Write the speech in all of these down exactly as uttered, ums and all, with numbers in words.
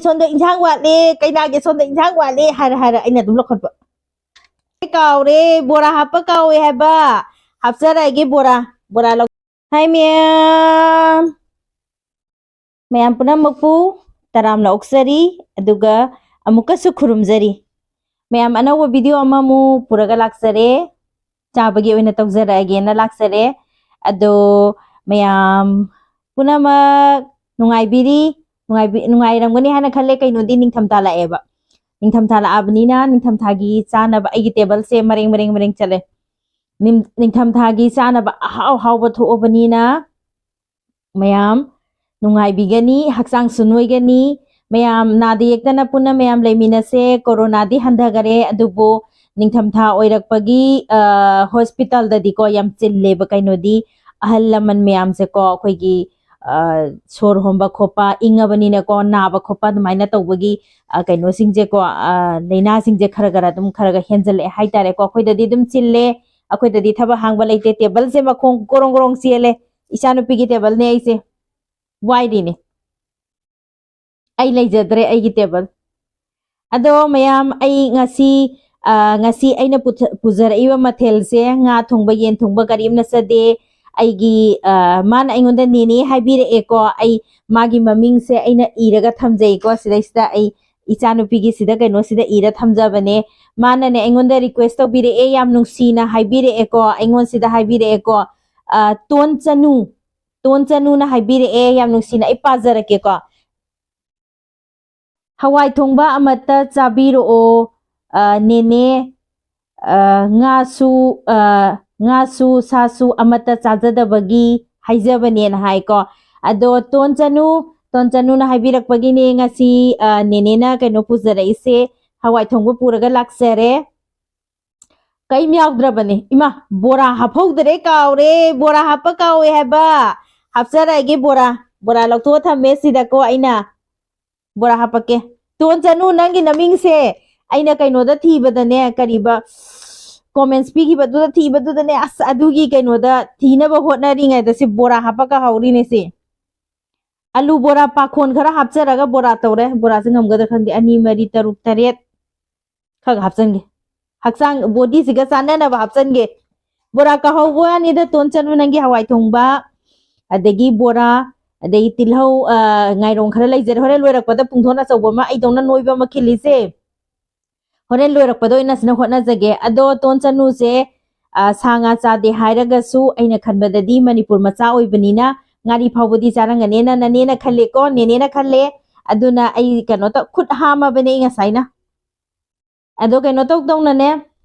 ꯁꯣꯝꯗ ꯏꯟꯁꯥꯡ ꯋꯥꯠꯂꯦ, ꯀꯩꯅꯥꯒꯤ ꯁꯣꯝꯗ ꯏꯟꯁꯥꯡ ꯋꯥꯠꯂꯦ ꯍꯥꯏꯔ ꯍꯥꯏꯔ ꯑꯩꯅ ꯑꯗꯨꯝ ꯂꯧꯈꯠꯄ꯫ "ꯀꯥꯎꯔꯦ, ꯕꯣꯔꯥ ꯍꯥꯞꯄ ꯀꯥꯎꯋꯦ ꯍꯥꯏꯕ꯫ ꯍꯥꯞꯆꯔꯛꯑꯒꯦ ꯕꯣꯔꯥ, ꯕꯣꯔꯥ ꯂꯧ"꯫ ꯍꯥꯏ ꯃꯌꯥꯝ, ꯃꯌꯥꯝ ꯄꯨꯝꯅꯃꯛꯄꯨ ꯇꯔꯥꯝꯅ ꯑꯣꯛꯆꯔꯤ, ꯑꯗꯨꯒ ꯑꯃꯨꯛꯀꯁꯨ ꯈꯨꯔꯨꯝꯖꯔꯤ꯫ ꯃꯌꯥꯝ ꯑꯅꯧꯕ ꯚꯤꯗꯤꯑꯣ ꯑꯃꯃꯨꯛ ꯄꯨꯔꯒ ꯂꯥꯛꯆꯔꯦ, ꯆꯥꯕꯒꯤ ꯑꯣꯏꯅ ꯇꯧꯖꯔꯛꯑꯒꯦꯅ ꯂꯥꯛꯆꯔꯦ꯫ ꯑꯗꯣ ꯃꯌꯥꯝ ꯄꯨꯝꯅꯃꯛ ꯅꯨꯡꯉꯥꯏꯕꯤꯔꯤ, ꯅꯨꯡꯉꯥꯏꯕꯤ-, ꯅꯨꯡꯉꯥꯏꯔꯝꯒꯅꯤ ꯍꯥꯏꯅ ꯈꯜꯂꯦ꯫ ꯀꯩꯅꯣꯗꯤ ꯅꯤꯡꯊꯝꯊꯥ ꯂꯥꯛꯑꯦꯕ, ꯅꯤꯡꯊꯝꯊꯥ ꯂꯥꯛꯑꯕꯅꯤꯅ ꯅꯤꯡꯊꯝꯊꯥꯒꯤ ꯆꯥꯅꯕ ꯑꯩꯒꯤ ꯇꯦꯕꯜꯁꯦ ꯃꯔꯦꯡ ꯃꯔꯦꯡ ꯃꯔꯦꯡ ꯆꯠꯂꯦ꯫ ꯅꯤꯡ-, ꯅꯤꯡꯊꯝꯊꯥꯒꯤ ꯆꯥꯅꯕ ꯑꯍꯥꯎ ꯑꯍꯥꯎꯕ ꯊꯣꯛꯑꯕꯅꯤꯅ ꯃꯌꯥꯝ ꯅꯨꯡꯉꯥꯏꯕꯤꯒꯅꯤ, ꯍꯛꯆꯥꯡꯁꯨ ꯅꯣꯏꯒꯅꯤ꯫ ꯃꯌꯥꯝ ꯅꯥꯗ ꯌꯦꯛꯇꯅ ꯄꯨꯟꯅ ꯃꯌꯥꯝ ꯂꯩꯃꯤꯟꯅꯁꯦ꯫ ꯀꯣꯔꯣꯅꯥꯗꯤ ꯍꯟꯊꯈꯔꯦ, ꯑꯗꯨꯕꯨ ꯅꯤꯡꯊꯝꯊꯥ ꯑꯣꯏꯔꯛꯄꯒꯤ, ꯑ, ꯍꯣꯁꯄꯤꯇꯥꯜꯗꯗꯤꯀꯣ ꯌꯥꯝ ꯆꯤꯜꯂꯦꯕ꯫ ꯀꯩꯅꯣꯗꯤ ꯑꯍꯜ ꯂꯃꯟ ꯃꯌꯥꯝꯁꯦꯀꯣ ꯑꯩꯈꯣꯏꯒꯤ, ꯑ, ꯁꯣꯔ ꯍꯣꯟꯕ ꯈꯣꯠꯄ ꯏꯪꯉꯕꯅꯤꯅꯀꯣ ꯅꯥꯕ ꯈꯣꯠꯄ ꯑꯗꯨꯃꯥꯏꯅ ꯇꯧꯕꯒꯤ, ꯑ, ꯀꯩꯅꯣꯁꯤꯡꯁꯦꯀꯣ, ꯑ, ꯂꯥꯏꯅꯥꯁꯤꯡꯁꯦ ꯈꯔ ꯈꯔ ꯑꯗꯨꯝ ꯈꯔ ꯈꯔ ꯍꯦꯟꯖꯜꯂꯛꯑꯦ ꯍꯥꯏꯇꯥꯔꯦꯀꯣ꯫ ꯑꯩꯈꯣꯏꯗꯗꯤ ꯑꯗꯨꯝ ꯆꯤꯜꯂꯦ, ꯑꯩꯈꯣꯏꯗꯗꯤ ꯊꯕꯛ ꯍꯥꯡꯕ ꯂꯩꯇꯦ, ꯇꯦꯕꯜꯁꯦ ꯃꯈꯣꯡ ꯀꯣꯔꯣꯡ ꯀꯣꯔꯣꯡ ꯆꯦꯜꯂꯦ꯫ ꯏꯆꯥꯅꯨꯄꯤꯒꯤ ꯇꯦꯕꯜꯅꯦ ꯑꯩꯁꯦ ꯋꯥꯏꯔꯤꯅꯦ꯫ ꯑꯩ ꯂꯩꯖꯗ꯭ꯔꯦ ꯑꯩꯒꯤ ꯇꯦꯕꯜ꯫ ꯑꯗꯣ ꯃꯌꯥꯝ, ꯑꯩ ꯉꯁꯤ, ꯑ, ꯉꯁꯤ ꯑꯩꯅ ꯄꯨꯊ-, ꯄꯨꯖꯔꯛꯏꯕ ꯃꯊꯦꯜꯁꯦ ꯉꯥ ꯊꯣꯡꯕ, ꯌꯦꯟ ꯊꯣꯡꯕ ꯀꯔꯤꯝ ꯅꯠꯆꯗꯦ꯫ ꯑꯩꯒꯤ, ꯑ, ꯃꯥꯅ ꯑꯩꯉꯣꯟꯗ ꯅꯦꯅꯦ ꯍꯥꯏꯕꯤꯔꯛꯑꯦꯀꯣ꯫ ꯑꯩ ꯃꯥꯒꯤ ꯃꯃꯤꯡꯁꯦ ꯑꯩꯅ ꯏꯔꯒ ꯊꯝꯖꯩꯀꯣ꯫ ꯁꯤꯗꯩꯁꯤꯗ ꯑꯩ ꯏꯆꯥꯅꯨꯄꯤꯒꯤ ꯁꯤꯗ ꯀꯩꯅꯣꯁꯤꯗ ꯏꯔ ꯊꯝꯖꯕꯅꯦ꯫ ꯃꯥꯅꯅꯦ ꯑꯩꯉꯣꯟꯗ request ꯇꯧꯕꯤꯔꯛꯑꯦ, ꯌꯥꯝ ꯅꯨꯡꯁꯤꯅ ꯍꯥꯏꯕꯤꯔꯛꯑꯦꯀꯣ꯫ ꯑꯩꯉꯣꯟꯁꯤꯗ ꯍꯥꯏꯕꯤꯔꯛꯑꯦꯀꯣ, "ꯑ, ꯇꯣꯟ ꯆꯅꯨ, ꯇꯣꯟ ꯆꯅꯨꯅ ꯍꯥꯏꯕꯤꯔꯛꯑꯦ", ꯌꯥꯝ ꯅꯨꯡꯁꯤꯅ꯫ ꯑꯩ ꯄꯥꯖꯔꯛꯀꯦꯀꯣ꯫ "ꯍꯋꯥꯏ ꯊꯣꯡꯕ ꯑꯃꯠꯇ ꯆꯥꯕꯤꯔꯛꯑꯣ, ꯑ, ꯅꯦꯅꯦ, ꯑ, ꯉꯥꯁꯨ, ꯑ, ꯉꯥꯁꯨ ꯁꯥꯁꯨ ꯑꯃꯠꯇ ꯆꯥꯖꯗꯕꯒꯤ ꯍꯥꯏꯖꯕꯅꯦꯅ" ꯍꯥꯏꯀꯣ꯫ ꯑꯗꯣ ꯇꯣꯟ ꯆꯅꯨ, ꯇꯣꯟ ꯆꯅꯨꯅ ꯍꯥꯏꯕꯤꯔꯛꯄꯒꯤꯅꯦ ꯉꯁꯤ, ꯑ, ꯅꯦꯅꯦꯅ ꯀꯩꯅꯣ ꯄꯨꯖꯔꯛꯏꯁꯦ, ꯍꯋꯥꯏ ꯊꯣꯡꯕ ꯄꯨꯔꯒ ꯂꯥꯛꯆꯔꯦ꯫ ꯀꯩꯝ ꯌꯥꯎꯗ꯭ꯔꯕꯅꯦ꯫ ꯏꯃꯥ, ꯕꯣꯔꯥ ꯍꯥꯞꯍꯧꯗ꯭ꯔꯦ, ꯀꯥꯎꯔꯦ, ꯕꯣꯔꯥ ꯍꯥꯞꯄ ꯀꯥꯎꯋꯦ ꯍꯥꯏꯕ꯫ ꯍꯥꯞꯆꯔꯛꯑꯒꯦ ꯕꯣꯔꯥ, ꯕꯣꯔꯥ ꯂꯧꯊꯣꯛꯑ ꯊꯝꯃꯦ ꯁꯤꯗꯀꯣ ꯑꯩꯅ꯫ ꯕꯣꯔꯥ ꯍꯥꯞꯄꯛꯀꯦ꯫ ꯇꯣꯟ ꯆꯅꯨ, ꯅꯪꯒꯤ ꯅꯃꯤꯡꯁꯦ ꯑꯩꯅ ꯀꯩꯅꯣꯗ ꯊꯤꯕꯗꯅꯦ, ꯀꯔꯤꯕ, comments ꯄꯤꯈꯤꯕꯗꯨꯗ ꯊꯤꯕꯗꯨꯗꯅꯦ, ꯑꯁ, ꯑꯗꯨꯒꯤ ꯀꯩꯅꯣꯗ ꯊꯤꯅꯕ ꯍꯣꯠꯅꯔꯤꯉꯩꯗ ꯁꯤ ꯕꯣꯔꯥ ꯍꯥꯞꯄ ꯀꯥꯍꯧꯔꯤꯅꯦ ꯁꯤ꯫ ꯑꯂꯨ ꯕꯣꯔꯥ ꯄꯥꯈꯣꯟ ꯈꯔ ꯍꯥꯞꯆꯔꯒ ꯕꯣꯔꯥ ꯇꯧꯔꯦ꯫ ꯕꯣꯔꯥꯁꯦ ꯉꯝꯒꯗ꯭ꯔꯥ ꯈꯪꯗꯦ, ꯑꯅꯤ, ꯃꯔꯤ, ꯇꯔꯨꯛ, ꯇꯔꯦꯠ ꯈꯔ ꯍꯥꯞꯆꯟꯒꯦ꯫ ꯍꯛꯆꯥꯡ bodyꯁꯤꯒ ꯆꯥꯟꯅꯅꯕ ꯍꯥꯞꯆꯟꯒꯦ꯫ ꯕꯣꯔꯥ ꯀꯥꯍꯧꯕ ꯋꯥꯅꯤꯗ, ꯇꯣꯟ ꯆꯅꯨ, ꯅꯪꯒꯤ ꯍꯋꯥꯏ ꯊꯣꯡꯕ, ꯑꯗꯒꯤ ꯕꯣꯔꯥ, ꯑꯗꯒꯤ ꯇꯤꯜꯍꯧ, ꯑ, ꯉꯥꯏꯔꯣꯡ ꯈꯔ ꯂꯩꯖꯔꯦ꯫ ꯍꯣꯔꯦꯟ ꯂꯣꯏꯔꯛꯄꯗ ꯄꯨꯡꯊꯣꯟ ꯑꯆꯧꯕ ꯑꯃ, ꯑꯩꯗꯧꯅ ꯅꯣꯏꯕ ꯑꯃ ꯈꯤꯜꯂꯤꯁꯦ꯫ ꯍꯣꯔꯦꯟ ꯂꯣꯏꯔꯛꯄꯗ ꯑꯣꯏꯅ ꯁꯤꯅ ꯍꯣꯠꯅꯖꯒꯦ꯫ ꯑꯗꯣ ꯇꯣꯟ ꯆꯅꯨꯁꯦ, ꯑ, ꯁꯥ ꯉꯥ ꯆꯥꯗꯦ ꯍꯥꯏꯔꯒꯁꯨ, ꯑꯩꯅ ꯈꯟꯕꯗꯗꯤ ꯃꯅꯤꯄꯨꯔ ꯃꯆꯥ ꯑꯣꯏꯕꯅꯤꯅ ꯉꯥꯔꯤ ꯐꯥꯎꯕꯗꯤ ꯆꯥꯔꯝꯒꯅꯦꯅ ꯅꯅꯦꯅ ꯈꯜꯂꯦꯀꯣ, ꯅꯦꯅꯦꯅ ꯈꯜꯂꯦ꯫ ꯑꯗꯨꯅ ꯑꯩ ꯀꯩꯅꯣ ꯇꯧ-, ꯈꯨꯠ ꯍꯥꯝꯃꯕꯅꯦ ꯑꯩ ꯉꯁꯥꯏꯅ꯫ ꯑꯗꯣ ꯀꯩꯅꯣ ꯇꯧ ꯇꯧꯅꯅꯦ,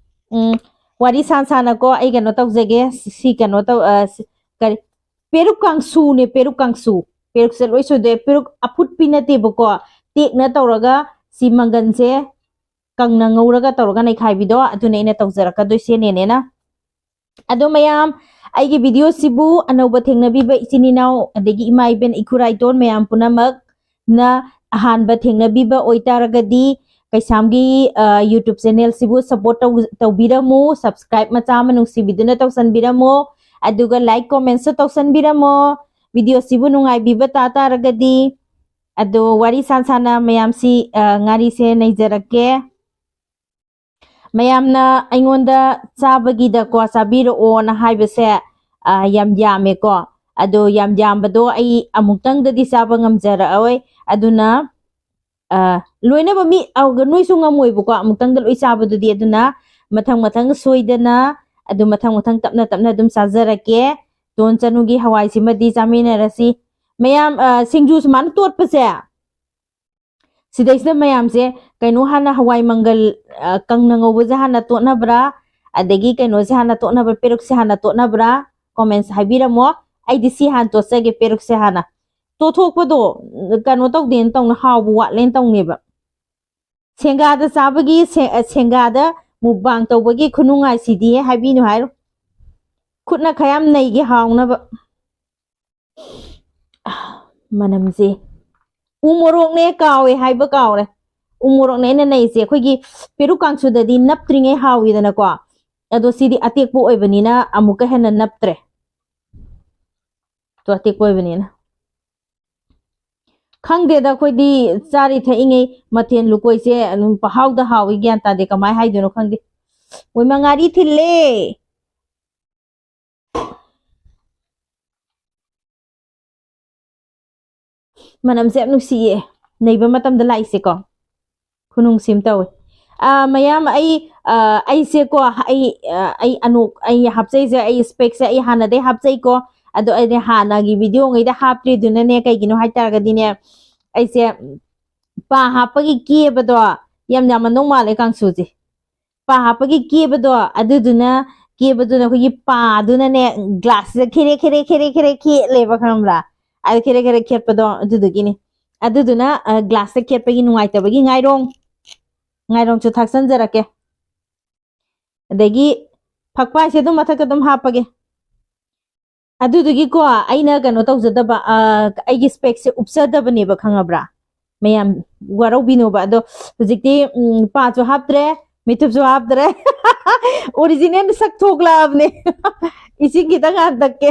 ꯎꯝ, ꯋꯥꯔꯤ ꯁꯥꯟ ꯁꯥꯟꯅꯀꯣ, ꯑꯩ ꯀꯩꯅꯣ ꯇꯧꯖꯒꯦ꯫ ꯁꯤ ꯀꯩꯅꯣ ꯇꯧ-, ꯑ, ꯁꯤ-, ꯀꯔꯤ? ꯄꯦꯔꯨꯛ ꯀꯥꯡꯁꯨꯅꯦ, ꯄꯦꯔꯨꯛ ꯀꯥꯡꯁꯨ꯫ ꯄꯦꯔꯨꯛꯁꯦ ꯂꯣꯏ ꯁꯣꯏꯗꯣꯛꯑꯦ꯫ ꯄꯦꯔꯨꯛ ꯑꯐꯨꯠꯄꯤ ꯅꯠꯇꯦꯕꯀꯣ, ꯇꯦꯛꯅ ꯇꯧꯔꯒ ꯁꯤ ꯃꯪꯒꯟꯁꯦ ꯀꯪꯅ ꯉꯧꯔꯒ ꯇꯧꯔꯒ ꯅꯩꯈꯥꯏꯕꯤꯗꯣ, ꯑꯗꯨꯅꯦ ꯑꯩꯅ ꯇꯧꯖꯔꯛꯀꯗꯣꯏꯁꯦ ꯅꯦꯅꯦꯅ꯫ ꯑꯗꯣ ꯃꯌꯥꯝ, ꯑꯩꯒꯤ videoꯁꯤꯕꯨ ꯑꯅꯧꯕ ꯊꯦꯡꯅꯕꯤꯕ ꯏꯆꯤꯟ ꯏꯅꯥꯎ, ꯑꯗꯒꯤ ꯏꯃꯥ ꯏꯕꯦꯟ, ꯏꯈꯨꯔꯥ ꯏꯇꯣꯟ ꯃꯌꯥꯝ ꯄꯨꯝꯅꯃꯛꯅ ꯑꯍꯥꯟꯕ ꯊꯦꯡꯅꯕꯤꯕ ꯑꯣꯏꯇꯥꯔꯒꯗꯤ, ꯀꯩꯁꯥꯝꯒꯤ, ꯑ, YouTube channelꯁꯤꯕꯨ support ꯇꯧ-, ꯇꯧꯕꯤꯔꯝꯃꯨ, subscribe ꯃꯆꯥ ꯑꯃ ꯅꯨꯡꯁꯤꯕꯤꯗꯨꯅ ꯇꯧꯁꯟꯕꯤꯔꯝꯃꯣ, ꯑꯗꯨꯒ like commentꯁꯨ ꯇꯧꯁꯟꯕꯤꯔꯝꯃꯣ꯫ Videoꯁꯤꯕꯨ ꯅꯨꯡꯉꯥꯏꯕꯤꯕ ꯇꯥ ꯇꯥꯔꯒꯗꯤ꯫ ꯑꯗꯣ ꯋꯥꯔꯤ ꯁꯥꯟ ꯁꯥꯟꯅ ꯃꯌꯥꯝꯁꯤ, ꯑ, ꯉꯥꯔꯤꯁꯦ ꯅꯩꯖꯔꯛꯀꯦ꯫ ꯃꯌꯥꯝꯅ ꯑꯩꯉꯣꯟꯗ ꯆꯥꯕꯒꯤꯗꯀꯣ, ꯆꯥꯕꯤꯔꯛꯑꯣꯅ ꯍꯥꯏꯕꯁꯦ, ꯑ, ꯌꯥꯝ ꯌꯥꯝꯃꯦꯀꯣ꯫ ꯑꯗꯣ ꯌꯥꯝ ꯌꯥꯝꯕꯗꯣ ꯑꯩ ꯑꯃꯨꯛꯇꯪꯗꯗꯤ ꯆꯥꯕ ꯉꯝꯖꯔꯛꯑꯣꯏ꯫ ꯑꯗꯨꯅ, ꯑ, ꯂꯣꯏꯅꯃꯛ ꯃꯤ, ꯑ, ꯅꯣꯏꯁꯨ ꯉꯝꯃꯣꯏꯕꯀꯣ, ꯑꯃꯨꯛꯇꯪꯗ ꯂꯣꯏ ꯆꯥꯕꯗꯨꯗꯤ꯫ ꯑꯗꯨꯅ ꯃꯊꯪ ꯃꯊꯪ ꯁꯣꯏꯗꯅ, ꯑꯗꯨ ꯃꯊꯪ ꯃꯊꯪ ꯇꯞꯅ ꯇꯞꯅ ꯑꯗꯨꯝ ꯆꯥꯖꯔꯛꯀꯦ꯫ ꯇꯣꯟ ꯆꯅꯨꯒꯤ ꯍꯋꯥꯏꯁꯤꯃꯗꯤ ꯆꯥꯃꯤꯟꯅꯔꯁꯤ꯫ ꯃꯌꯥꯝ, ꯑ, ꯁꯤꯡꯖꯨ ꯁꯨꯃꯥꯏꯅ ꯇꯣꯠꯄꯁꯦ, ꯁꯤꯗꯩꯁꯤꯗ ꯃꯌꯥꯝꯁꯦ ꯀꯩꯅꯣ ꯍꯥꯟꯅ ꯍꯋꯥꯏ ꯃꯪꯒꯜ, ꯑ, ꯀꯪꯅ ꯉꯧꯕꯁꯦ ꯍꯥꯟꯅ ꯇꯣꯠꯅꯕ꯭ꯔꯥ? ꯑꯗꯒꯤ ꯀꯩꯅꯣꯁꯦ ꯍꯥꯟꯅ ꯇꯣꯠꯅꯕ꯭ꯔꯥ? ꯄꯦꯔꯨꯛꯁꯦ ꯍꯥꯟꯅ ꯇꯣꯠꯅꯕ꯭ꯔꯥ? Comments ꯍꯥꯏꯕꯤꯔꯝꯃꯣ꯫ ꯑꯩꯗꯤ ꯁꯤ ꯍꯥꯟꯅ ꯇꯣꯠꯆꯒꯦ, ꯄꯦꯔꯨꯛꯁꯦ ꯍꯥꯟꯅ꯫ ꯇꯣꯠꯊꯣꯛꯄꯗꯣ ꯀꯩꯅꯣ ꯇꯧꯗꯦꯅ ꯇꯧꯅ, ꯍꯥꯎꯕ ꯋꯥꯠꯂꯦꯅ ꯇꯧꯅꯦꯕ꯫ ꯁꯦꯡꯒꯥꯗ ꯆꯥꯕꯒꯤ, ꯁꯦ-, ꯑ, ꯁꯦꯡꯒꯥꯗ mukbang ꯇꯧꯕꯒꯤ ꯈꯨꯅꯨꯡꯉꯥꯏꯁꯤꯗꯤ ꯍꯥꯏꯕꯤꯅꯨ ꯍꯥꯏꯔꯣ꯫ ꯈꯨꯠꯅ ꯈꯔ ꯌꯥꯝ ꯅꯩꯒꯦ ꯍꯥꯎꯅꯕ꯫ ꯃꯅꯝꯁꯦ꯫ ꯎ ꯃꯣꯔꯣꯛꯅꯦ, ꯀꯥꯎꯋꯦ ꯍꯥꯏꯕ ꯀꯥꯎꯔꯦ꯫ ꯎ ꯃꯣꯔꯣꯛꯅꯦ ꯑꯩꯅ ꯅꯩꯁꯦ꯫ ꯑꯩꯈꯣꯏꯒꯤ ꯄꯦꯔꯨꯛ ꯀꯥꯡꯁꯨꯗꯗꯤ ꯅꯞꯇ꯭ꯔꯤꯉꯩ ꯍꯥꯎꯋꯤꯗꯅꯀꯣ꯫ ꯑꯗꯣ ꯁꯤꯗꯤ ꯑꯇꯦꯛꯄ ꯑꯣꯏꯕꯅꯤꯅ ꯑꯃꯨꯛꯀ ꯍꯦꯟꯅ ꯅꯞꯇ꯭ꯔꯦ꯫ ꯑꯗꯣ ꯑꯇꯦꯛꯄ ꯑꯣꯏꯕꯅꯤꯅ꯫ ꯈꯪꯗꯦꯗ, ꯑꯩꯈꯣꯏꯗꯤ ꯆꯥꯔꯤ ꯊꯛꯏꯉꯩ ꯃꯊꯦꯜ ꯂꯨꯀꯣꯏꯁꯦ ꯑꯗꯨꯝ ꯄꯍꯥꯎꯗ ꯍꯥꯎꯏ, ꯒ꯭ꯌꯥꯟ ꯇꯥꯗꯦ ꯀꯃꯥꯏ ꯍꯥꯏꯗꯣꯏꯅꯣ ꯈꯪꯗꯦ꯫ ꯃꯣꯏ ꯃꯉꯥꯔꯤ ꯊꯤꯜꯂꯦ꯫ ꯃꯅꯝꯁꯦ ꯌꯥꯝ ꯅꯨꯡꯁꯤꯌꯦ꯫ ꯅꯩꯕ ꯃꯇꯝꯗ ꯂꯥꯛꯏꯁꯦꯀꯣ꯫ ꯈꯨꯅꯨꯡꯁꯤ ꯑꯃ ꯇꯧꯋꯦ꯫ ꯑꯥ, ꯃꯌꯥꯝ, ꯑꯩ, ꯑꯥ, ꯑꯩꯁꯦꯀꯣ, ꯑꯩ, ꯑꯥ, ꯑꯩ ꯑꯅꯣꯛ, ꯑꯩ ꯍꯥꯞꯆꯩꯁꯦ, ꯑꯩ ꯏꯁꯄꯦꯛꯁꯦ ꯑꯩ ꯍꯥꯟꯅꯗꯩ ꯍꯥꯞꯆꯩꯀꯣ꯫ ꯑꯗꯣ ꯑꯩꯅ ꯍꯥꯟꯅꯒꯤ ꯚꯤꯗꯤꯑꯣꯉꯩꯗ ꯍꯥꯞꯇ꯭ꯔꯤꯗꯨꯅꯅꯦ, ꯀꯩꯒꯤꯅꯣ ꯍꯥꯏꯇꯥꯔꯒꯗꯤꯅꯦ, ꯑꯩꯁꯦ ꯄꯥ ꯍꯥꯞꯄꯒꯤ ꯀꯦꯕꯗꯣ ꯌꯥꯝ ꯌꯥꯝꯃꯟꯗꯧ ꯃꯥꯜꯂꯦ ꯀꯥꯡꯁꯨꯁꯦ꯫ ꯄꯥ ꯍꯥꯞꯄꯒꯤ ꯀꯦꯕꯗꯣ, ꯑꯗꯨꯗꯨꯅ, ꯀꯦꯕꯗꯨꯅ ꯑꯩꯈꯣꯏꯒꯤ ꯄꯥꯗꯨꯅꯅꯦ, ꯒ꯭ꯂꯥꯁꯁꯤꯗ ꯈꯦꯔꯦ ꯈꯦꯔꯦ ꯈꯦꯔꯦ ꯈꯦꯔꯦ ꯈꯦꯠꯂꯦꯕ, ꯈꯪꯕ꯭ꯔꯥ? ꯑꯗꯨ ꯈꯦꯔꯦ ꯈꯦꯔꯦ ꯈꯦꯠꯄꯗꯣ ꯑꯗꯨꯗꯨꯒꯤꯅꯤ꯫ ꯑꯗꯨꯗꯨꯅ, ꯑ, ꯒ꯭ꯂꯥꯁꯇ ꯈꯦꯠꯄꯒꯤ ꯅꯨꯡꯉꯥꯏꯇꯕꯒꯤ ꯉꯥꯏꯔꯣꯡ, ꯉꯥꯏꯔꯣꯡꯁꯨ ꯊꯥꯛꯆꯟꯖꯔꯛꯀꯦ꯫ ꯑꯗꯒꯤ ꯐꯛꯄꯥꯏꯁꯦ ꯑꯗꯨꯝ ꯃꯊꯛꯇ ꯑꯗꯨꯝ ꯍꯥꯞꯄꯒꯦ꯫ ꯑꯗꯨꯗꯨꯒꯤꯀꯣ, ꯑꯩꯅ ꯀꯩꯅꯣ ꯇꯧꯖꯗꯕ, ꯑ, ꯑꯩꯒꯤ ꯏꯁꯄꯦꯛꯁꯦ ꯎꯞꯆꯗꯕꯅꯦꯕ, ꯈꯪꯉꯕ꯭ꯔꯥ? ꯃꯌꯥꯝ ꯋꯥꯔꯧꯕꯤꯅꯣꯕ꯫ ꯑꯗꯣ ꯍꯧꯖꯤꯛꯇꯤ, ꯎꯝ, ꯄꯥꯁꯨ ꯍꯥꯞꯇ꯭ꯔꯦ, ꯃꯤꯊꯨꯞꯁꯨ ꯍꯥꯞꯇ꯭ꯔꯦ꯫ ꯑꯣꯔꯤꯖꯤꯅꯦꯜ ꯁꯛ ꯊꯣꯛꯂꯛꯑꯕꯅꯦ꯫ ꯏꯁꯤꯡ ꯈꯤꯇꯪ ꯍꯥꯟꯊꯛꯀꯦ꯫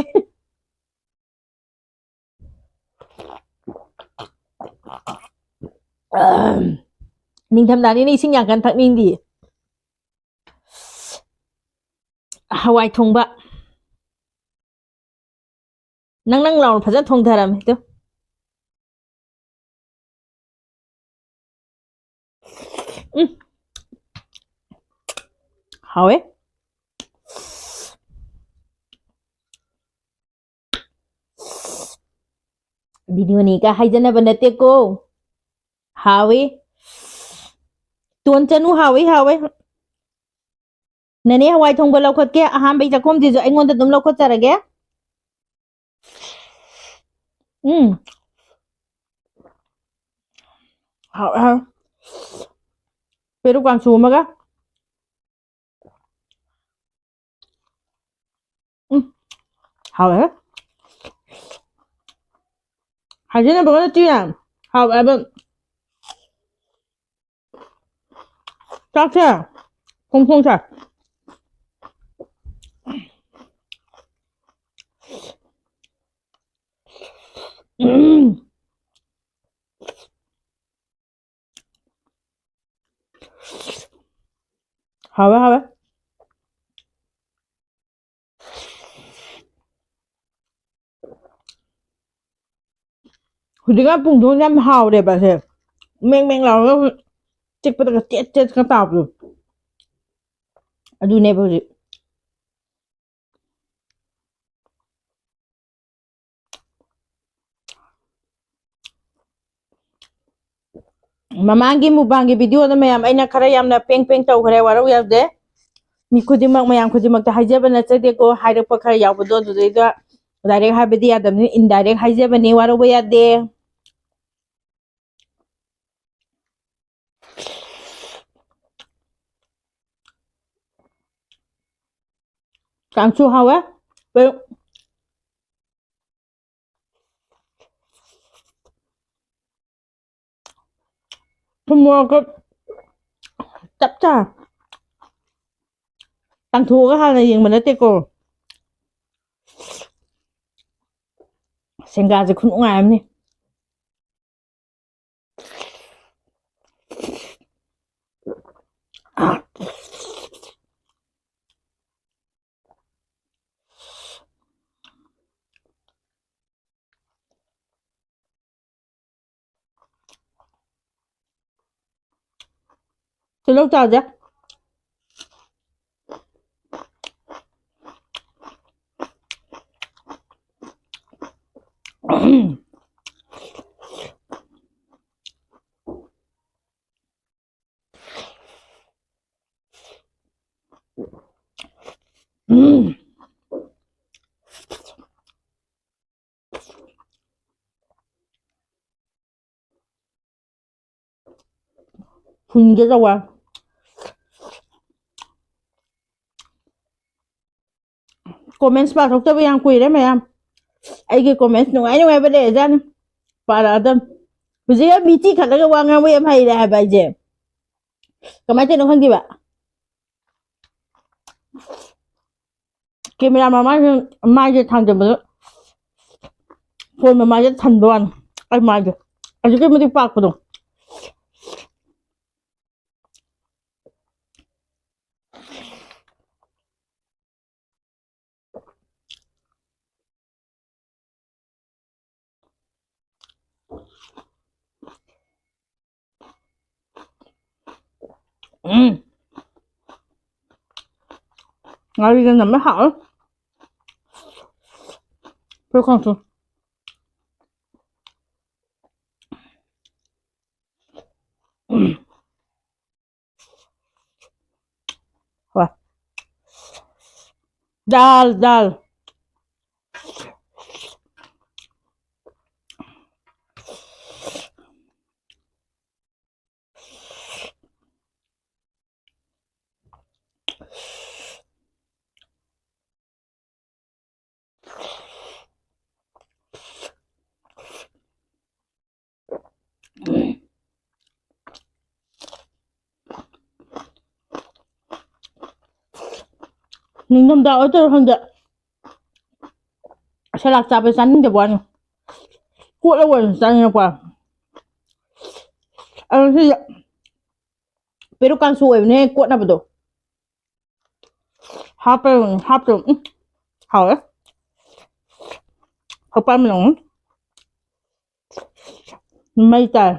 ꯅꯤꯡꯊꯝꯊꯥꯅꯤꯅ ꯏꯁꯤꯡ ꯌꯥꯝ ꯀꯟꯅ ꯊꯛꯅꯤꯡꯗꯤꯌꯦ꯫ ꯍꯋꯥꯏ ꯊꯣꯡꯕ꯫ ꯅꯪ ꯅꯪ ꯂꯥꯎꯅ ꯐꯖꯅ ꯊꯣꯡꯊꯔꯝꯃꯦ꯫ ꯇꯨ꯫ ꯎꯝ꯫ ꯍꯥꯎꯋꯦ꯫ ꯚꯤꯗꯤꯑꯣꯅꯤꯒ ꯍꯥꯏꯖꯅꯕ ꯅꯠꯇꯦꯀꯣ꯫ ꯍꯥꯎꯋꯤ꯫ ꯇꯣꯟ ꯆꯅꯨ ꯍꯥꯎꯋꯤ, ꯍꯥꯎꯋꯤ꯫ ꯅꯅꯦ, ꯍꯋꯥꯏ ꯊꯣꯡꯕ ꯂꯧꯈꯠꯀꯦ꯫ ꯑꯍꯥꯟꯕꯩ ꯆꯥꯛꯈꯨꯝꯁꯤꯁꯨ ꯑꯩꯉꯣꯟꯗ ꯑꯗꯨꯝ ꯂꯧꯈꯠꯆꯔꯒꯦ꯫ ꯎꯝ꯫ ꯍꯥꯎ, ꯍꯥꯎ꯫ ꯄꯦꯔꯨꯛ ꯀꯥꯡꯁꯨ ꯑꯃꯒ꯫ ꯎꯝ꯫ ꯍꯥꯎꯋꯦꯍꯦ꯫ ꯍꯥꯏꯖꯅꯕꯒ ꯅꯠꯇꯦ ꯌꯥꯝ ꯍꯥꯎꯋꯦ ꯍꯥꯏꯕ꯫ ꯆꯥꯛꯁꯦ ꯐꯣꯡ ꯐꯣꯡ ꯁꯥꯏ꯫ ꯎꯝ꯫ ꯍꯥꯎꯋꯦ, ꯍꯥꯎꯋꯦ꯫ ꯍꯧꯖꯤꯛꯀꯥꯟ ꯄꯨꯡꯗꯣꯟ ꯌꯥꯝ ꯍꯥꯎꯔꯦꯕ ꯁꯦ꯫ ꯃꯦꯡ ꯃꯦꯡ ꯂꯥꯎꯔꯒ ꯆꯤꯛꯄꯗꯒ ꯆꯦꯠ ꯆꯦꯠꯀ ꯇꯥꯕꯗꯣ꯫ ꯑꯗꯨꯅꯦꯕ ꯍꯧꯖꯤꯛ꯫ ꯃꯃꯥꯡꯒꯤ ꯃꯨꯛꯕꯥꯡꯒꯤ ꯚꯤꯗꯤꯑꯣꯗ ꯃꯌꯥꯝ ꯑꯩꯅ ꯈꯔ ꯌꯥꯝꯅ ꯄꯦꯡ ꯄꯦꯡ ꯇꯧꯈ꯭ꯔꯦ, ꯋꯥꯔꯧ ꯌꯥꯗꯦ꯫ ꯃꯤ ꯈꯨꯗꯤꯡꯃꯛ, ꯃꯌꯥꯝ ꯈꯨꯗꯤꯡꯃꯛꯇ ꯍꯥꯏꯖꯕ ꯅꯠꯆꯗꯦꯀꯣ, ꯍꯥꯏꯔꯛꯄ ꯈꯔ ꯌꯥꯎꯕꯗꯣ ꯑꯗꯨꯗꯩꯗ ꯗꯥꯏꯔꯦꯛ ꯍꯥꯏꯕꯗꯤ ꯌꯥꯗꯕꯅꯤ, ꯏꯟꯗꯥꯏꯔꯦꯛ ꯍꯥꯏꯖꯕꯅꯤ, ꯋꯥꯔꯧꯕ ꯌꯥꯗꯦ꯫ ꯀꯥꯡꯁꯨ ꯍꯥꯎꯋꯦ꯫ ꯊꯨꯝ ꯃꯣꯔꯣꯛꯀ ꯆꯞ ꯆꯥ꯫ ꯇꯥꯡꯊꯣꯛꯑꯒ ꯍꯥꯟꯅ ꯌꯦꯡꯕ ꯅꯠꯇꯦꯀꯣ꯫ ꯁꯦꯡꯒꯥꯁꯦ ꯈꯨꯅꯨꯡꯉꯥꯏ ꯑꯃꯅꯤ꯫ ꯇꯤꯜꯍꯧ ꯆꯥꯁꯦ꯫ ꯍꯨꯟꯒꯦ ꯇꯧꯕ꯫ ꯀꯣꯃꯦꯟꯁ ꯄꯥꯊꯣꯛꯇꯕ ꯌꯥꯝ ꯀꯨꯏꯔꯦ ꯃꯌꯥꯝ꯫ ꯑꯩꯒꯤ ꯀꯣꯃꯦꯟꯁ ꯅꯨꯡꯉꯥꯏ ꯅꯨꯡꯉꯥꯏꯕ ꯂꯩꯔꯖꯥꯠꯅꯤ꯫ ꯄꯥꯔꯛꯑꯗꯝ꯫ ꯍꯧꯖꯤꯛ ꯃꯤꯆꯤ ꯈꯠꯂꯒ ꯋꯥ ꯉꯥꯡꯕ ꯌꯥꯝ ꯍꯩꯔꯦ ꯍꯥꯏꯕ ꯑꯩꯁꯦ꯫ ꯀꯃꯥꯏꯅ ꯇꯧꯔꯤꯅꯣ ꯈꯪꯗꯦꯕ꯫ ꯀꯦꯃꯦꯔꯥ ꯃꯃꯥꯡꯁꯤꯗ ꯃꯥꯏꯁꯦ ꯊꯥꯡꯖꯕꯗ ꯐꯣꯟ ꯃꯃꯥꯏꯁꯦ ꯊꯟꯕ ꯋꯥꯅꯤ꯫ ꯑꯩ ꯃꯥꯏꯁꯦ ꯑꯗꯨꯛꯀꯤ ꯃꯇꯤꯛ ꯄꯥꯛꯄꯗꯣ꯫ ꯎꯝ꯫ ꯉꯥꯔꯤꯒ ꯅꯝꯃꯦ, ꯍꯥꯎꯋꯦ꯫ ꯄꯦꯔꯨꯛ ꯀꯥꯡꯁꯨ꯫ ꯎꯝ꯫ ꯍꯣꯏ꯫ ꯗꯥꯜ, ꯗꯥꯜ꯫ ꯅꯤꯡꯊꯝꯊꯥ ꯑꯣꯏꯗꯣꯏꯔꯥ ꯈꯪꯗꯦ, ꯁꯂꯥꯗ ꯆꯥꯕ ꯆꯥꯅꯤꯡꯗꯕ ꯋꯥꯅꯤ, ꯀꯣꯠꯂꯒ ꯑꯣꯏꯅ ꯆꯥꯅꯤꯡꯉꯛꯄ꯫ ꯑꯗꯨ ꯁꯤꯁꯦ ꯄꯦꯔꯨꯛ ꯀꯥꯡꯁꯨ ꯑꯣꯏꯕꯅꯦ ꯀꯣꯠꯅꯕꯗꯣ꯫ ꯍꯥꯞꯄ, ꯍꯥꯞꯄ, ꯎꯝ, ꯍꯥꯎꯋꯦ꯫ ꯍꯣꯄꯥ ꯃꯤꯂꯣꯡ꯫ ꯃꯩ ꯇꯥꯏ꯫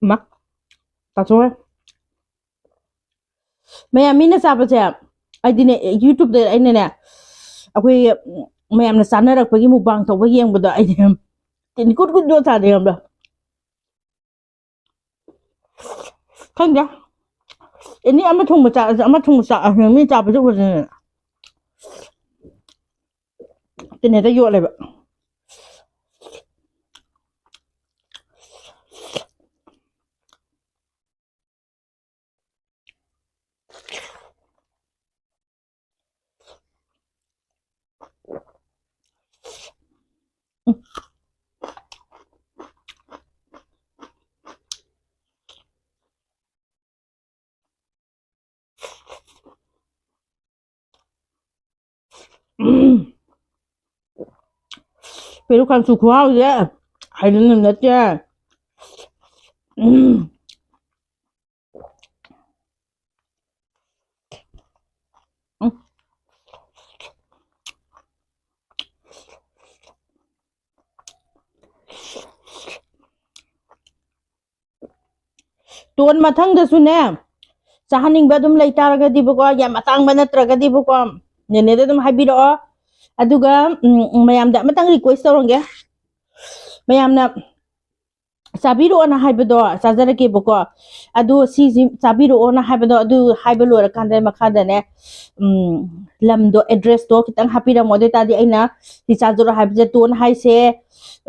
ꯃꯥ, ꯇꯥꯊꯣꯛꯑꯦ꯫ ꯃꯌꯥꯝ ꯃꯤꯅ ꯆꯥꯕꯁꯦ, ꯑꯩꯗꯤꯅꯦ, YouTube-ꯇ ꯑꯩꯅꯅꯦ, ꯑꯩꯈꯣꯏ ꯃꯌꯥꯝꯅ ꯆꯥꯅꯔꯛꯄꯒꯤ mukbang ꯇꯧꯕ ꯌꯦꯡꯕꯗꯣ, ꯑꯩꯗꯤ ꯇꯤꯟ ꯀꯨꯠ ꯀꯨꯠ ꯌꯣꯠ ꯆꯥꯗꯦ, ꯈꯪꯕ꯭ꯔꯥ? ꯈꯪꯗꯦ꯫ ꯑꯦꯅꯤ ꯑꯃ ꯊꯣꯡꯕ ꯆꯥ-, ꯑꯃ ꯊꯣꯡꯕ ꯆꯥ-, ꯃꯤ ꯆꯥꯕꯁꯨ ꯎꯕꯗꯅꯦ꯫ ꯇꯤꯟ ꯍꯦꯛꯇ ꯌꯣꯠꯂꯦꯕ꯫ ꯎꯝ꯫ ꯄꯦꯔꯨꯛ ꯀꯥꯡꯁꯨ ꯈꯨꯍꯥꯎꯁꯦ ꯍꯥꯏꯗꯅ ꯅꯠꯇꯦ꯫ ꯎꯝ꯫ ꯀꯣꯟ ꯃꯊꯪꯗꯁꯨꯅꯦ, ꯆꯥꯍꯟꯅꯤꯡꯕ ꯑꯗꯨꯝ ꯂꯩꯇꯥꯔꯒꯗꯤꯕꯀꯣ, ꯌꯥꯝ ꯑꯇꯥꯡꯕ ꯅꯠꯇ꯭ꯔꯒꯗꯤꯕꯀꯣ, ꯅꯦꯅꯦꯗ ꯑꯗꯨꯝ ꯍꯥꯏꯕꯤꯔꯛꯑꯣ꯫ ꯑꯗꯨꯒ, ꯎꯝ, ꯃꯌꯥꯝꯗ ꯑꯃꯇꯪ request ꯇꯧꯔꯝꯒꯦ꯫ ꯃꯌꯥꯝꯅ ꯆꯥꯕꯤꯔꯛꯑꯣꯅ ꯍꯥꯏꯕꯗꯣ ꯆꯥꯖꯔꯛꯀꯦꯕꯀꯣ꯫ ꯑꯗꯣ ꯁꯤꯁꯤ ꯆꯥꯕꯤꯔꯛꯑꯣꯅ ꯍꯥꯏꯕꯗꯣ, ꯑꯗꯨ ꯍꯥꯏꯕ ꯂꯣꯏꯔꯀꯥꯟꯗ ꯃꯈꯥꯗꯅꯦ, ꯎꯝ, ꯂꯝꯗꯣ, address ꯇꯣ ꯈꯤꯇꯪ ꯍꯥꯞꯄꯤꯔꯝꯃꯣ꯫ ꯑꯗꯨ ꯑꯣꯏꯇꯥꯔꯗꯤ ꯑꯩꯅ ꯁꯤ ꯆꯥꯖꯔꯣ ꯍꯥꯏꯕꯁꯦ ꯇꯣꯟ ꯍꯥꯏꯁꯦ,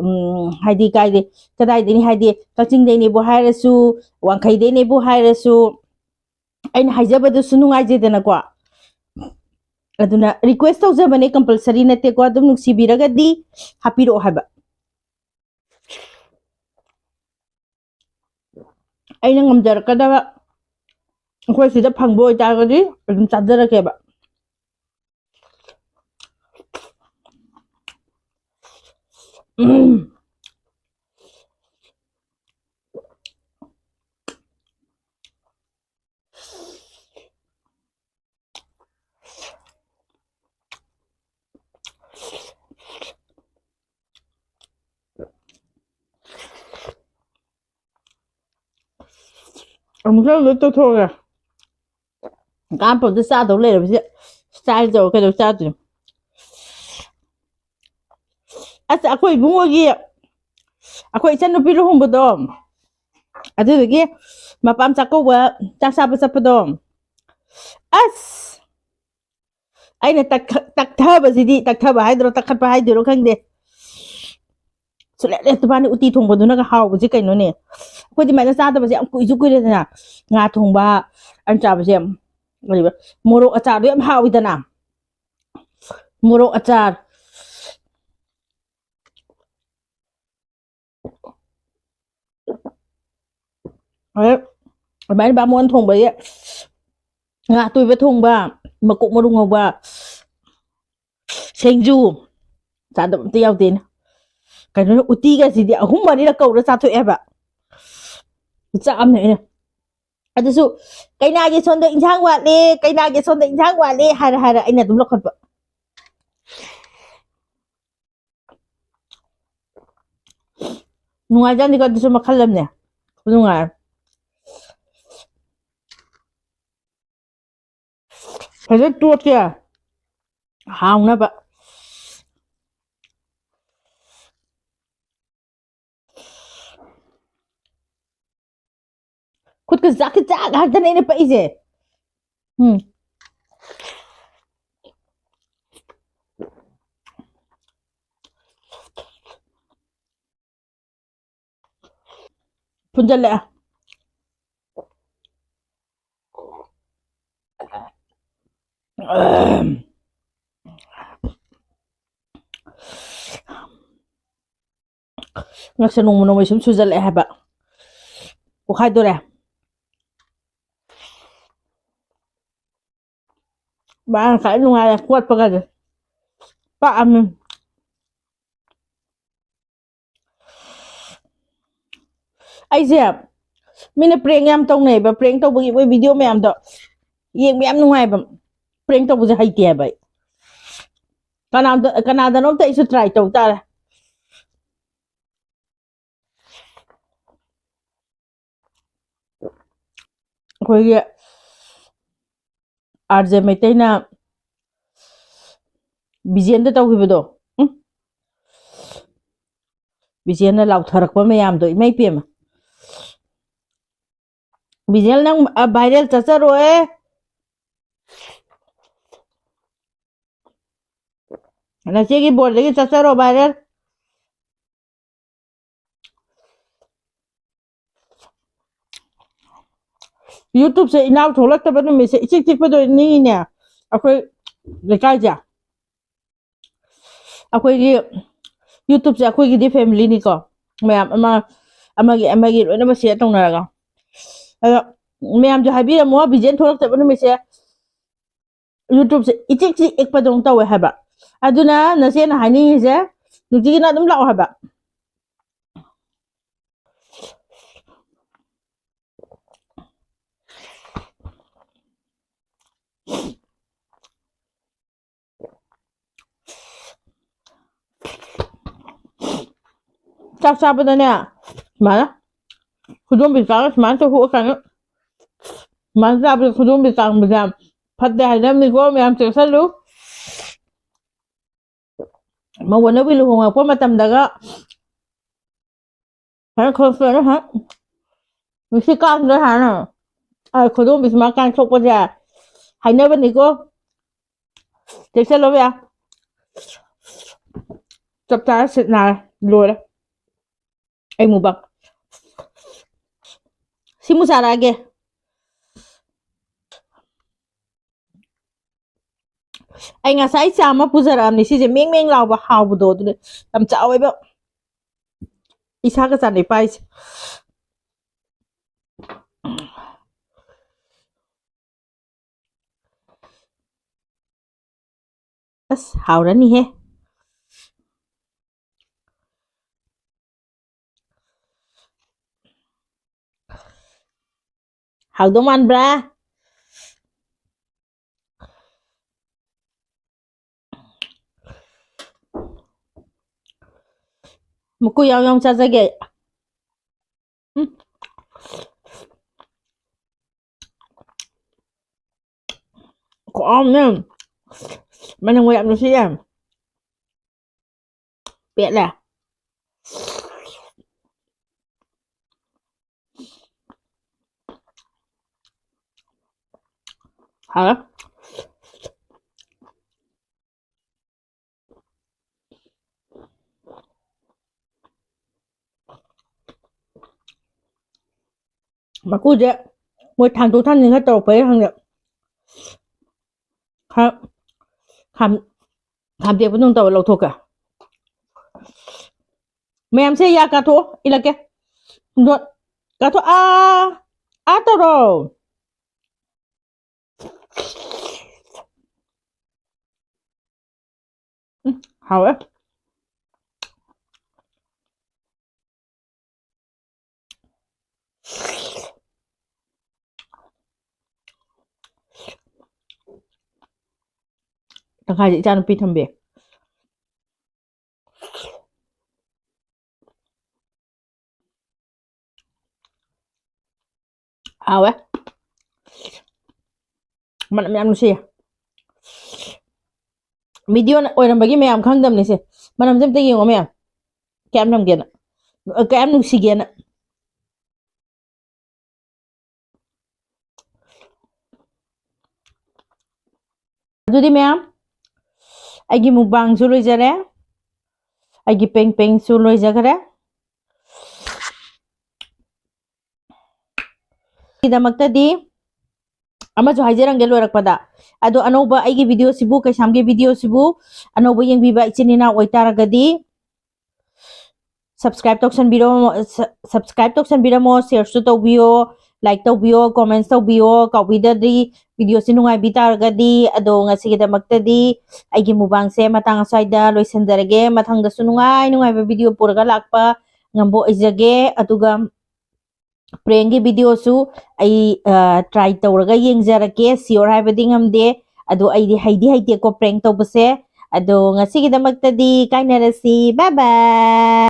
ꯎꯝ, ꯍꯥꯏꯗꯤ ꯀꯥꯏꯗꯩ, ꯀꯗꯥꯏꯗꯩꯅꯤ, ꯍꯥꯏꯗꯤ ꯀꯛꯆꯤꯡꯗꯩꯅꯦꯕꯨ ꯍꯥꯏꯔꯁꯨ, ꯋꯥꯡꯈꯩꯗꯩꯅꯦꯕꯨ ꯍꯥꯏꯔꯁꯨ, ꯑꯩꯅ ꯍꯥꯏꯖꯕꯗꯨꯁꯨ ꯅꯨꯡꯉꯥꯏꯖꯩꯗꯅꯀꯣ꯫ ꯑꯗꯨꯅ request ꯇꯧꯖꯕꯅꯦ, compulsory ꯅꯠꯇꯦꯀꯣ꯫ ꯑꯗꯨꯝ ꯅꯨꯡꯁꯤꯕꯤꯔꯒꯗꯤ ꯍꯥꯞꯄꯤꯔꯛꯑꯣ ꯍꯥꯏꯕ꯫ ꯑꯩꯅ ꯉꯝꯖꯔꯛꯀꯗꯕ, ꯑꯩꯈꯣꯏ ꯁꯤꯗ ꯐꯪꯕ ꯑꯣꯏꯇꯥꯔꯒꯗꯤ ꯑꯗꯨꯝ ꯆꯥꯖꯔꯛꯀꯦꯕ꯫ ꯎꯝ꯫ ꯑꯃꯨꯛꯇꯪ ꯂꯣꯏ ꯇꯧꯊꯣꯛꯑꯒꯦ꯫ ꯀꯥꯟꯄꯣꯠꯇ ꯆꯥꯗꯧ ꯂꯩꯔꯕꯁꯦ, style ꯇꯧꯔ ꯀꯩꯗꯧ ꯆꯥꯗꯣꯏꯅꯣ? ꯑꯁ, ꯑꯩꯈꯣꯏ ꯏꯕꯨꯡꯉꯣꯒꯤ, ꯑꯩꯈꯣꯏ ꯏꯆꯟꯅꯨꯄꯤ ꯂꯨꯍꯣꯡꯕꯗꯣ, ꯑꯗꯨꯗꯨꯒꯤ ꯃꯄꯥꯝ ꯆꯥꯛꯀꯧꯕ ꯆꯥꯛ ꯆꯥꯕ ꯆꯠꯄꯗꯣ, ꯑꯁ, ꯑꯩꯅ ꯇꯛꯈ-, ꯇꯛꯊꯕꯁꯤꯗꯤ, ꯇꯛꯊꯕ ꯍꯥꯏꯗꯣꯏꯔꯣ, ꯇꯛꯈꯠꯄ ꯍꯥꯏꯗꯣꯏꯔꯣ ꯈꯪꯗꯦ꯫ ꯁꯨꯛꯂꯦꯞ ꯂꯦꯞꯇꯕꯅꯤ ꯎꯇꯤ ꯊꯣꯡꯕꯗꯨꯅꯒ ꯍꯥꯎꯕꯁꯦ ꯀꯩꯅꯣꯅꯦ꯫ ꯑꯩꯈꯣꯏꯗꯤ ꯑꯗꯨꯃꯥꯏꯅ ꯆꯥꯗꯕꯁꯦ ꯌꯥꯝ ꯀꯨꯏꯁꯨ ꯀꯨꯏꯔꯦꯗꯅ꯫ ꯉꯥ ꯊꯣꯡꯕ, ꯑꯩꯅ ꯆꯥꯕꯁꯦ, ꯀꯔꯤꯕ, ꯃꯣꯔꯣꯛ ꯑꯆꯥꯔꯗꯣ ꯌꯥꯝ ꯍꯥꯎꯋꯤꯗꯅ꯫ ꯃꯣꯔꯣꯛ ꯑꯆꯥꯔ꯫ ꯑꯗꯩ ꯑꯗꯨꯃꯥꯏꯅ ꯕꯥꯃꯣꯟ ꯊꯣꯡꯕꯒꯤ ꯉꯥ ꯑꯇꯣꯏꯕ ꯊꯣꯡꯕ, ꯃꯀꯣꯛ ꯃꯔꯨ ꯉꯧꯕ, ꯁꯤꯡꯖꯨ ꯆꯥꯗꯕ ꯑꯝꯇ ꯌꯥꯎꯗꯦꯅꯦ꯫ ꯀꯩꯅꯣꯅꯦ, ꯎꯇꯤꯒꯁꯤꯗꯤ ꯑꯍꯨꯝ ꯃꯔꯤꯔꯛ ꯀꯧꯔ ꯆꯥꯊꯣꯛꯑꯦꯕ꯫ ꯆꯥꯛ ꯑꯃꯅ ꯑꯩꯅ꯫ ꯑꯗꯨꯁꯨ ꯀꯩꯅꯥꯒꯤ ꯁꯣꯝꯗ ꯏꯟꯁꯥꯡ ꯋꯥꯠꯂꯦ, ꯀꯩꯅꯥꯒꯤ ꯁꯣꯝꯗ ꯏꯟꯁꯥꯡ ꯋꯥꯠꯂꯦ ꯍꯥꯏꯔ ꯍꯥꯏꯔ ꯑꯩꯅ ꯑꯗꯨꯝ ꯂꯧꯈꯠꯄ꯫ ꯅꯨꯡꯉꯥꯏꯖꯥꯠꯅꯤꯀꯣ, ꯑꯗꯨꯁꯨ ꯃꯈꯜ ꯑꯃꯅꯦ꯫ ꯈꯨꯅꯨꯡꯉꯥꯏ꯫ ꯐꯖꯅ ꯇꯣꯠꯀꯦ꯫ ꯍꯥꯎꯅꯕ꯫ ꯈꯨꯠꯀ ꯆꯥꯛꯀ ꯆꯥꯛ ꯉꯥꯛꯇꯅꯦ ꯑꯩꯅ ꯄꯛꯏꯁꯦ꯫ ꯎꯝ꯫ ꯐꯨꯟꯖꯜꯂꯛꯑꯦ꯫ ꯉꯛꯁꯦ ꯅꯣꯡꯃ ꯅꯣꯡꯃꯒꯤ ꯁꯨꯝ ꯁꯨꯖꯜꯂꯛꯑꯦ ꯍꯥꯏꯕ꯫ ꯄꯣꯛꯈꯥꯏꯗꯣꯔꯦ꯫ ꯃꯥ ꯉꯁꯥꯏ ꯅꯨꯡꯉꯥꯏꯔꯦ ꯀꯣꯠꯄꯒꯁꯦ꯫ ꯄꯥꯛꯑꯝꯅꯤ꯫ ꯑꯩꯁꯦ ꯃꯤꯅ prank ꯌꯥꯝ ꯇꯧꯅꯩꯕ, prank ꯇꯧꯕꯒꯤ ꯃꯣꯏ video ꯃꯌꯥꯝꯗꯣ ꯌꯦꯡꯕ ꯌꯥꯝ ꯅꯨꯡꯉꯥꯏꯕ꯫ Prank ꯇꯧꯕꯁꯦ ꯍꯩꯇꯦ ꯍꯥꯏꯕ ꯑꯩ꯫ ꯀꯅꯥꯗ-, ꯀꯅꯥꯗꯅꯣꯝꯇ ꯑꯩꯁꯨ try ꯇꯧ ꯇꯥꯔꯦ꯫ ꯑꯩꯈꯣꯏꯒꯤ RJ ꯃꯩꯇꯩꯅ ꯕꯤꯖꯦꯟꯗ ꯇꯧꯈꯤꯕꯗꯣ, ꯎꯝ? ꯕꯤꯖꯦꯟꯅ ꯂꯥꯎꯊꯔꯛꯄ ꯃꯌꯥꯝꯗꯣ, ꯏꯃꯩ ꯄꯦꯝꯃ꯫ ꯕꯤꯖꯦꯟ, ꯅꯪ, ꯑ, viral ꯆꯠꯆꯔꯣꯏ꯫ ꯅꯆꯦꯒꯤ ꯕꯣꯔꯗꯒꯤ ꯆꯠꯆꯔꯣ viral꯫ YouTubeꯁꯦ ꯏꯅꯥꯎ ꯊꯣꯛꯂꯛꯇꯕ ꯅꯨꯃꯤꯠꯁꯦ ꯏꯆꯤꯛ ꯆꯤꯛꯄꯗꯣ ꯅꯤꯡꯉꯤꯅꯦ꯫ ꯑꯩꯈꯣꯏ ꯂꯩꯀꯥꯏꯁꯦ꯫ ꯑꯩꯈꯣꯏꯒꯤ YouTubeꯁꯦ ꯑꯩꯈꯣꯏꯒꯤꯗꯤ familyꯅꯤꯀꯣ꯫ ꯃꯌꯥꯝ ꯑꯃ, ꯑꯃꯒꯤ, ꯑꯃꯒꯤ ꯂꯣꯏꯅꯃꯛ share ꯇꯧꯅꯔꯒ꯫ ꯑꯗꯣ ꯃꯌꯥꯝꯁꯨ ꯍꯥꯏꯕꯤꯔꯝꯃꯣ, ꯕꯤꯖꯦꯟ ꯊꯣꯛꯂꯛꯇꯕ ꯅꯨꯃꯤꯠꯁꯦ YouTubeꯁꯦ ꯏꯆꯤꯛ ꯆꯤꯛ ꯏꯛꯄꯗꯧꯅ ꯇꯧꯋꯦ ꯍꯥꯏꯕ꯫ ꯑꯗꯨꯅ ꯅꯆꯦꯅ ꯍꯥꯏꯅꯤꯡꯉꯤꯁꯦ, ꯅꯨꯡꯇꯤꯒꯤꯅ ꯑꯗꯨꯝ ꯂꯥꯛꯑꯣ ꯍꯥꯏꯕ꯫ ꯆꯥꯛ ꯆꯥꯕꯗꯅꯦ ꯁꯨꯃꯥꯏꯅ ꯈꯨꯗꯣꯝꯕꯤ ꯆꯥꯔꯒ ꯁꯨꯃꯥꯏꯅ ꯇꯧꯊꯣꯛꯑꯀꯥꯟꯗ ꯁꯨꯃꯥꯏꯅ ꯆꯥꯕꯗ ꯈꯨꯗꯣꯝꯕꯤ ꯆꯥꯡꯕꯁꯦ ꯐꯠꯇꯦ ꯍꯥꯏꯅꯕꯅꯤꯀꯣ, ꯃꯌꯥꯝ ꯆꯦꯛꯁꯜꯂꯨ꯫ ꯃꯧ ꯑꯅꯧꯕꯤ ꯂꯨꯍꯣꯡꯉꯛꯄ ꯃꯇꯝꯗꯒ ꯈꯔ ꯈꯔ ꯈꯔ ꯍꯥ? ꯅꯨꯡꯁꯤꯠ ꯀꯥꯡꯗ ꯍꯥꯟꯅ ꯑ, ꯈꯨꯗꯣꯝꯕꯤ ꯁꯨꯃꯥꯏ ꯀꯥꯡ ꯊꯣꯛꯄꯁꯦ ꯍꯥꯏꯅꯕꯅꯤꯀꯣ꯫ ꯆꯦꯛꯁꯜꯂꯣ ꯃꯌꯥꯝ꯫ ꯆꯞ ꯆꯥꯔ ꯁꯤꯠ ꯅꯥꯔꯦ꯫ ꯂꯣꯏꯔꯦ꯫ ꯑꯩ ꯃꯨꯕ꯫ ꯁꯤꯃꯨ ꯆꯥꯔꯛꯑꯒꯦ꯫ ꯑꯩ ꯉꯁꯥꯏ ꯆꯥ ꯑꯃ ꯄꯨꯖꯔꯛꯑꯕꯅꯤ꯫ ꯁꯤꯁꯦ ꯃꯦꯡ ꯃꯦꯡ ꯂꯥꯎꯕ ꯍꯥꯎꯕꯗꯣ ꯑꯗꯨꯅ ꯌꯥꯝ ꯆꯥꯎꯋꯦꯕ꯫ ꯏꯁꯥꯒ ꯆꯥꯅꯩ ꯄꯥꯏꯁꯦ꯫ ꯑꯁ, ꯍꯥꯎꯔꯅꯤꯍꯦ꯫ ꯍꯥꯎꯗꯧ ꯃꯥꯟꯕ꯭ꯔꯥ? ꯃꯀꯨ ꯌꯥꯎ ꯌꯥꯎ ꯆꯥꯖꯒꯦ꯫ ꯎꯝ꯫ ꯈꯨꯍꯥꯎ ꯑꯃꯅꯦ꯫ ꯃꯅꯝꯒ ꯌꯥꯝ ꯅꯨꯡꯁꯤꯌꯦ꯫ ꯄꯦꯠꯂꯦ꯫ ꯍꯥꯎꯔꯦ꯫ ꯃꯀꯨꯁꯦ ꯃꯣꯏ ꯊꯥꯡꯗꯣꯛ ꯊꯥꯡꯖꯤꯟ ꯈꯔ ꯇꯧꯔꯛꯄꯩꯔ ꯈꯪꯗꯦ꯫ ꯈꯔ ꯈꯥꯝ-, ꯈꯥꯝꯗꯦꯛꯄꯗꯧ ꯇꯧꯔ ꯂꯧꯊꯣꯛꯀꯦ꯫ ꯃꯌꯥꯝꯁꯦ ꯌꯥ ꯀꯥꯊꯣꯛꯑꯣ, ꯏꯜꯂꯛꯀꯦ꯫ ꯅꯣꯠ ꯀꯥꯊꯣꯛ-, ꯑꯥ, ꯑꯥ ꯇꯧꯔꯣ꯫ ꯎꯝ, ꯍꯥꯎꯋꯦ꯫ ꯇꯪꯈꯥꯏꯁꯦ ꯏꯆꯥꯅꯨꯄꯤ ꯊꯝꯕꯤ꯫ ꯍꯥꯎꯋꯦ꯫ ꯃꯅꯝ ꯌꯥꯝ ꯅꯨꯡꯁꯤꯌꯦ꯫ ꯚꯤꯗꯤꯑꯣ ꯑꯣꯏꯔꯝꯕꯒꯤ ꯃꯌꯥꯝ ꯈꯪꯗꯕꯅꯤꯁꯦ꯫ ꯃꯅꯝꯁꯦ ꯑꯝꯇ ꯌꯦꯡꯉꯣ ꯃꯌꯥꯝ, ꯀꯌꯥꯝ ꯅꯝꯒꯦꯅ, ꯀꯌꯥꯝ ꯅꯨꯡꯁꯤꯒꯦꯅ꯫ ꯑꯗꯨꯗꯤ ꯃꯌꯥꯝ, ꯑꯩꯒꯤ ꯃꯨꯛꯕꯥꯡꯁꯨ ꯂꯣꯏꯖꯔꯦ, ꯑꯩꯒꯤ ꯄꯦꯡ ꯄꯦꯡꯁꯨ ꯂꯣꯏꯖꯈ꯭ꯔꯦ꯫ ꯒꯤꯗꯃꯛꯇꯗꯤ ꯑꯃꯁꯨ ꯍꯥꯏꯖꯔꯝꯒꯦ ꯂꯣꯏꯔꯛꯄꯗ꯫ ꯑꯗꯣ ꯑꯅꯧꯕ ꯑꯩꯒꯤ ꯚꯤꯗꯤꯑꯣꯁꯤꯕꯨ, ꯀꯩꯁꯥꯝꯒꯤ ꯚꯤꯗꯤꯑꯣꯁꯤꯕꯨ ꯑꯅꯧꯕ ꯌꯦꯡꯕꯤꯕ ꯏꯆꯤꯟ ꯏꯅꯥꯎ ꯑꯣꯏꯇꯥꯔꯒꯗꯤ subscribe ꯇꯧꯁꯟꯕꯤꯔꯝꯃꯣ, ꯁ-, subscribe ꯇꯧꯁꯟꯕꯤꯔꯝꯃꯣ, shareꯁꯨ ꯇꯧꯕꯤꯌꯣ, like ꯇꯧꯕꯤꯌꯣ, comments ꯇꯧꯕꯤꯌꯣ, ꯀꯥꯎꯕꯤꯗꯗꯤ꯫ ꯚꯤꯗꯤꯑꯣꯁꯤ ꯅꯨꯡꯉꯥꯏꯕꯤ ꯇꯥꯔꯒꯗꯤ꯫ ꯑꯗꯣ ꯉꯁꯤꯒꯤꯗꯃꯛꯇꯗꯤ ꯑꯩꯒꯤ ꯃꯨꯛꯕꯥꯡꯁꯦ ꯃꯇꯥꯡ ꯑꯁ꯭ꯋꯥꯏꯗ ꯂꯣꯏꯁꯤꯟꯖꯔꯒꯦ꯫ ꯃꯊꯪꯗꯁꯨ ꯅꯨꯡꯉꯥꯏ ꯅꯨꯡꯉꯥꯏꯕ ꯚꯤꯗꯤꯑꯣ ꯄꯨꯔꯒ ꯂꯥꯛꯄ ꯉꯝꯕ ꯑꯣꯏꯖꯒꯦ꯫ ꯑꯗꯨꯒ ꯄ꯭ꯔꯦꯡꯒꯤ ꯚꯤꯗꯤꯑꯣꯁꯨ ꯑꯩ, ꯑ, try ꯇꯧꯔꯒ ꯌꯦꯡꯖꯔꯛꯀꯦ꯫ Sure ꯍꯥꯏꯕꯗꯤ ꯉꯝꯗꯦ, ꯑꯗꯣ ꯑꯩꯗꯤ ꯍꯩꯗꯤ ꯍꯩꯇꯦꯀꯣ prank ꯇꯧꯕꯁꯦ꯫ ꯑꯗꯣ ꯉꯁꯤꯒꯤꯗꯃꯛꯇꯗꯤ ꯀꯥꯏꯅꯔꯁꯤ, bye bye꯫